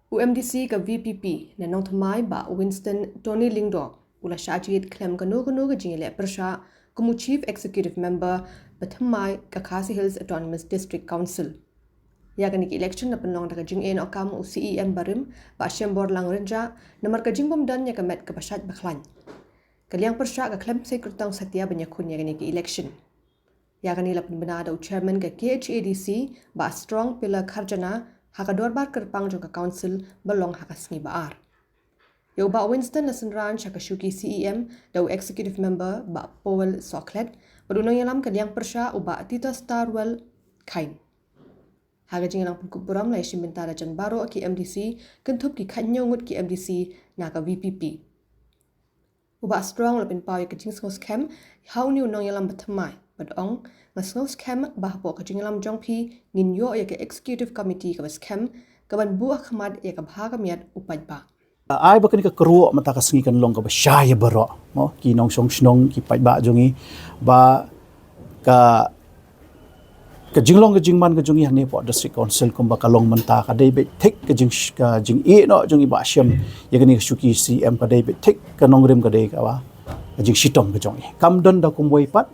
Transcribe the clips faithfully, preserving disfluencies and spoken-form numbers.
U MDC ka VPP na Nongthymmai, Bah Winston Tony Lyngdoh, u la shah jied khlem kano kano ka jingïaleh pyrshah kum u Chief Executive Member ba thymmai ka Khasi Hills Autonomous District Council. Ïa kane ka election la pynlong da ka jingïehnoh kam u CEM barim, Bah Shemborlang Rynjah, namar ka jingbymdon ïa ka met kaba shait ba khlaiñ. Ka liang pyrshah ka khlem sei kyrtong satia ban ïakhun ïa kane ka election. Ïa kane la pynbna da u Chairman ka KHADC, Bah Strong Pillar Kharjana, ha ka dorbar kyrpang jong ka Council ba long ha ka sngi ba ar. Ïa u Bah Winston la synran sha ka shuki CEM da u Executive Member, Bah Powell Sohkhlet, bad u nongïalam ka liang pyrshah, u Bah Titosstarwell Chyne. Ha ka jingïalang pynkup burom la ïashim bynta da jan baroh ki MDC, kynthup ki khathynñiew ngut ki MDC na ka VPP. U Bah Strong u la pynpaw ïa ka jingsngewskhem ha une u nongïalam ba thymmai, bad ong, nga sngewskhem ba hapoh ka jingïalam jong phi ngin ïoh ïa ka Executive Committee kaba skhem, kaban buh ha khmat ïa ka bha ka miat u paidbah. Ai ba kane ka kyrwoh mynta ka sngi kan long kaba shai ïa baroh, mo, ki nongshong shnong, ki paidbah jong ngi, ba ka, ka jinglong ka jingman ka jong ngi hangne hapoh District Council kumba ka long mynta ka dei beit thik ka jing, ka jingïehnoh jong i Bah Shem ïa kane ka shuki CEM, ka dei beit thik ka nongrim, ka dei kaba ka jingshitom ka jong ngi. Kam don da kumwei pat,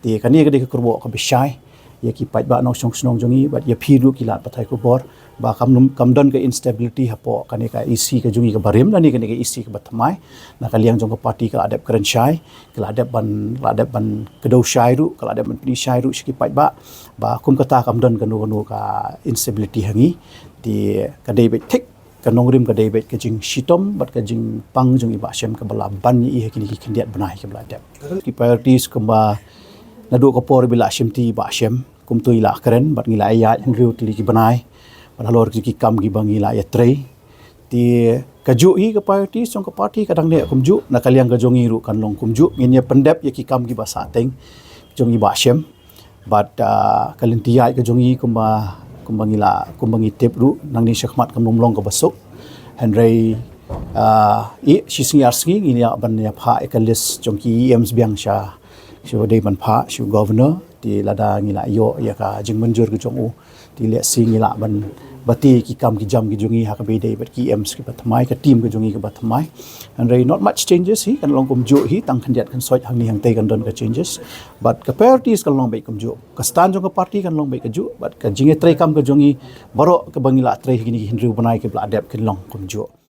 te kane ka dei ka kyrwoh kaba shai ïa ki paidbah nongshong shnong jong ngi, bad ïa phi ruh ki lad pathai khubor, ba kam, kam don ka instability hapoh kane ka EC ka jong ngi kaba rim lane kane ka EC kaba thymmai. Na ka liang jong ka party ka la dep kren shai, ka la dep ban, la dep ban kdew shai ruh, ka la dep ban pyni shai ruh sha ki paidbah ba kum kata kam don kano kano ka instability ha ngi. Te ka dei beit thik ka nongrim, ka dei beit ka jingshitom bad ka jingpang jong i Bah Shem kaba la ban ïa i ha kine ki khyndiat bnai kiba la dep. Ki priorities kumba naduh ka por ba i la shimti i Bah Shem, kumto i la kren, bad ngi la ïaid hynriew tylli ki bnai, bad halor ki kam kiba ngi la ïatrei. Te kajuh hi ka priorities jong ka party ka dang neh kumjuh, na ka liang ka jong ngi ruh kan long kumjuh, ngin ïa pyndep ïa ki kam kiba sahteng jong i Bah Shem. Bad, ah, ka lynti ïaid ka jong ngi kumba, kumba ngi la, kumba ngi tip ruh, nangne shakhmat kam long kaba suk. Hynrei, ah, i, shi sngi ar sngi ngin ïa ban ïa phah ïa ka list jong ki EMs biang sha, sha ba dei ban phah sha u Governor, te lada ngi la ïoh ïa ka jingmynjur ka jong u, te lehse ngi lah ban bati ki kam ki jam ki jong ngi ha kaba dei bad ki EMs kiba thymmai, ka team ka jong ngi kaba thymmai. Hynrei not much changes hi, kan long kumjuh hi, tang khyndiat khynsoit hangne hangtei kan don ka changes. Bad ka priorities kan long beit kumjuh. Ka stand jong ka party kan long beit kajuh, bad ka jingïatreikam ka jong ngi baroh kaba ngi la trei ha kine ki hynriew bnai kiba la dep kan long kumjuh.